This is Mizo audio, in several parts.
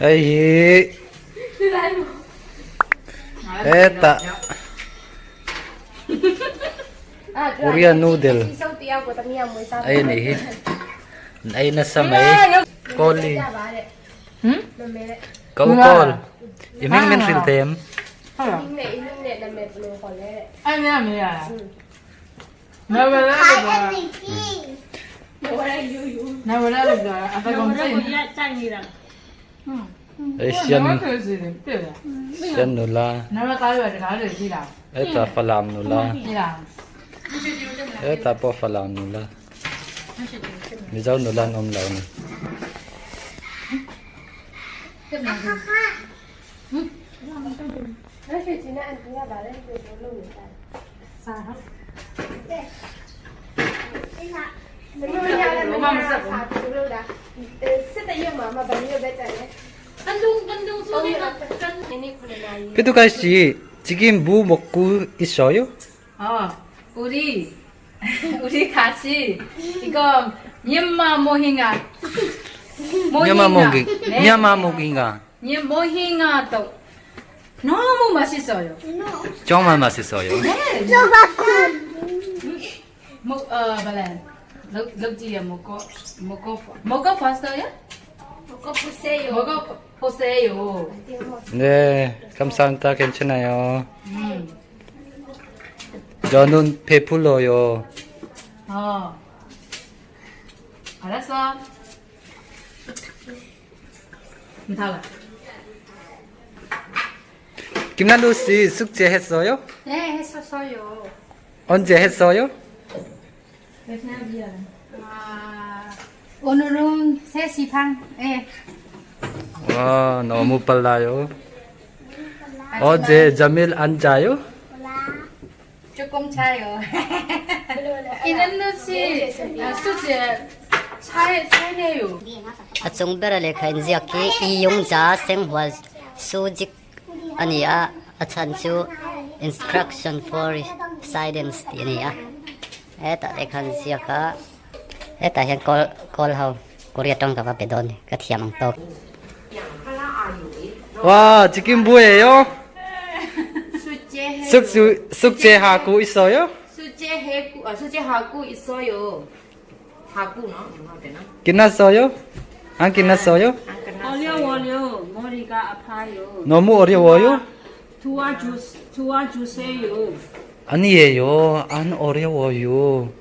Hei hi hetah Korean noodle ei a nih hi an ei nasa mai Kawli ka u kawl i hming min hrilh thei em? Asian Asian nula hetah Falam nula hetah pawh Falam nula Mizo nula an awm lo a ni. 피두가 씨 지금 뭐 먹고 있어요? 어, 우리 우리 같이 이거မြန်မာ 모힝아 미얀마 모기 네. 미얀마 모기인가? 미 모힝아 떡 너무 맛있어요. 정말 맛있어요. 네. 뭐, 어, 말해. 럭지야 먹고 먹고 먹어 봤어요? 먹어보세요. 먹어 보세요. 네, 감사합니다. 괜찮아요. 음. 저는 배불러요. 어. 알았어. 다 김난도 씨 숙제 했어요? 네, 했었어요. 언제 했어요? 아, 오늘은 3시 반. 예. 와, 너무 빨라요. 어제 잠을 안 자요? 조금 차요. 이난도 씨 숙제 잘 잘해요. A chung bera lehkha inziak hi i yungza senghua sujik a ni a, a chhan chu instruction for residents tih a ni a, hetah lehkha an ziak a, hetah hian kawl kawl ho Korea tawng ka va pe dawn ka thiam ang tawk. 와, 지금 뭐예요? 숙제 숙제 숙제하고 있어요? 숙제하고 아, 숙제하고 있어요. 하고 너 뭐가 되나? 끝났어요? 안 끝났어요? 안 끝났어요. 어려워요. 머리가 아파요. 너무 어려워요? 도와주, 도와주세요. 아니에요. 안 어려워요.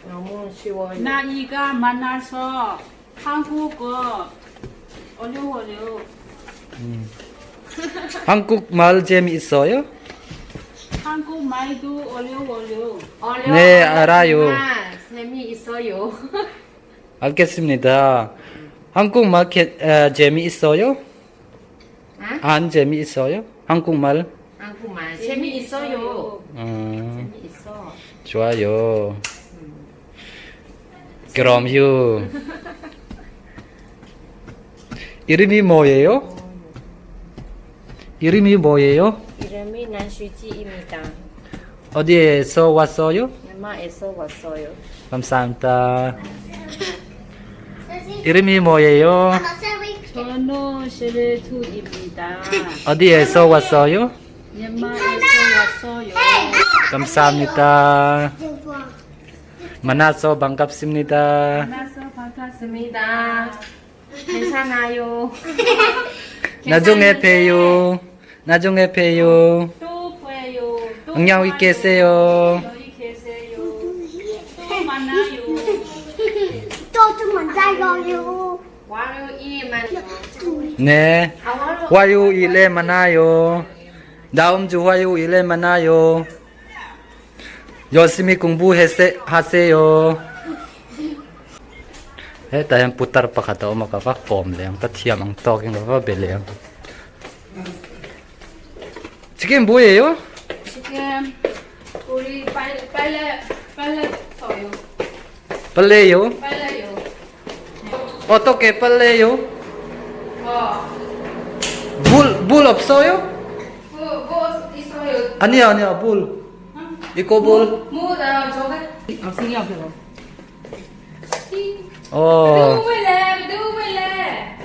너무 쉬워요. 나이가 많아서 한국어 어려워요. 한국말 재미있어요? 한국말도 어려워요. 어려워. 네, 알아요. 재미있어요. 알겠습니다. 한국말 재미있어요? 아? 안 재미있어요? 한국말? 한국말 재미있어요. 재미있어. 좋아요. 그럼요. 이름이 뭐예요? 이름이 뭐예요? 이름이 난슈지입니다. 어디에서 왔어요? 미얀마에서 왔어요. 감사합니다. 이름이 뭐예요? 저는 셰르투입니다. 어디에서 왔어요? 미얀마에서 왔어요. 감사합니다. 만나서 반갑습니다. 만나서 반갑습니다. 맞습니다. 괜찮아요. 나중에 봬요. 나중에 봬요. 또 봬요. 또 안녕히 봐요. 계세요. 안녕히 계세요. 또 만나요. 월요일만 네. 아, 화요일에 만나요. 다음 주 화요일에 만나요. 열심히 공부하세요. Hetah hian putar pakhat a awm a ka va kawm leh ang ka thiam ang tawk in ka va be leh ang. Chicken 뭐예요? 지금 우리 빨 빨래 빨래 써요. 빨래요? 빨래요. 어떻게 빨래요? 어. 물, 물 없어요? 뭐, 뭐 있어요? 아니야 아니야 물. 이거 물. 뭐, 나 저거. 아, 신경 없어. 어. 누구 볼래? 누구 볼래?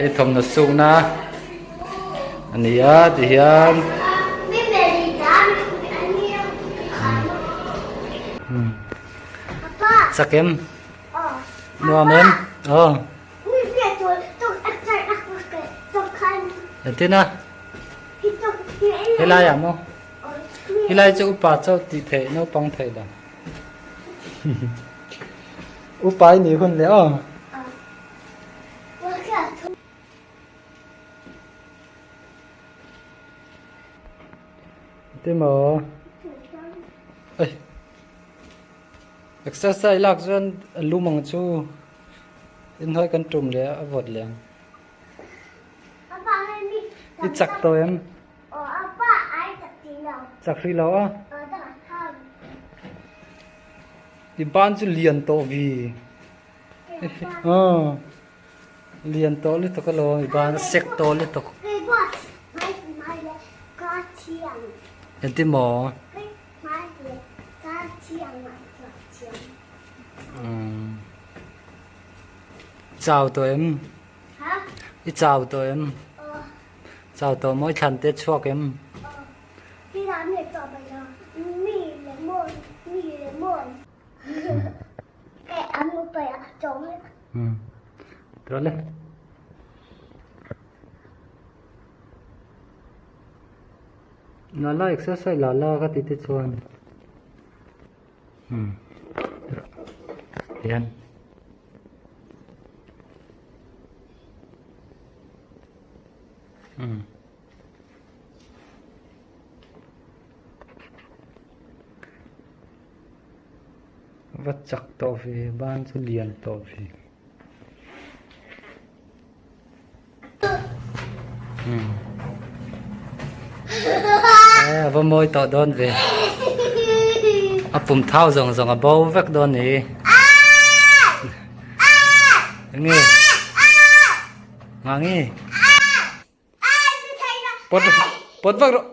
Hei thawmhnaw sukna a ni a tihian chak em nuam em aw engtin a helai ah maw helai chu upa chauh tih theih naupang theih lo upa i nih hun leh aw. Temaw ei exercise lak chuan a lum ang chu inhnuai kan tum leh a vawt leh ang i chak tawh em chak hrih lo a i ban chu lian tawh vi. Aw lian tawh lutuk alawm i ban a sek tawh lutuk. Engtin maw? Chau tawh em? I chau tawh em? Chau tawh maw i thlan te chhuak em? Tawle. Lala exercise lala ka ti te chuan. Hian. Va chak tawh ve ban chu lian tawh ve e a va mawi tawh dawn ve a pum thau zawng zawng a bo vek dawn ni enge ngangi Pawt pawt vak rawh.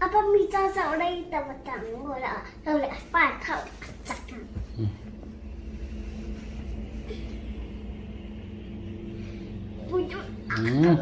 Apa mi cho zau đây tao mà tặng ngồi là đâu lại phải thậu chặt Ừ.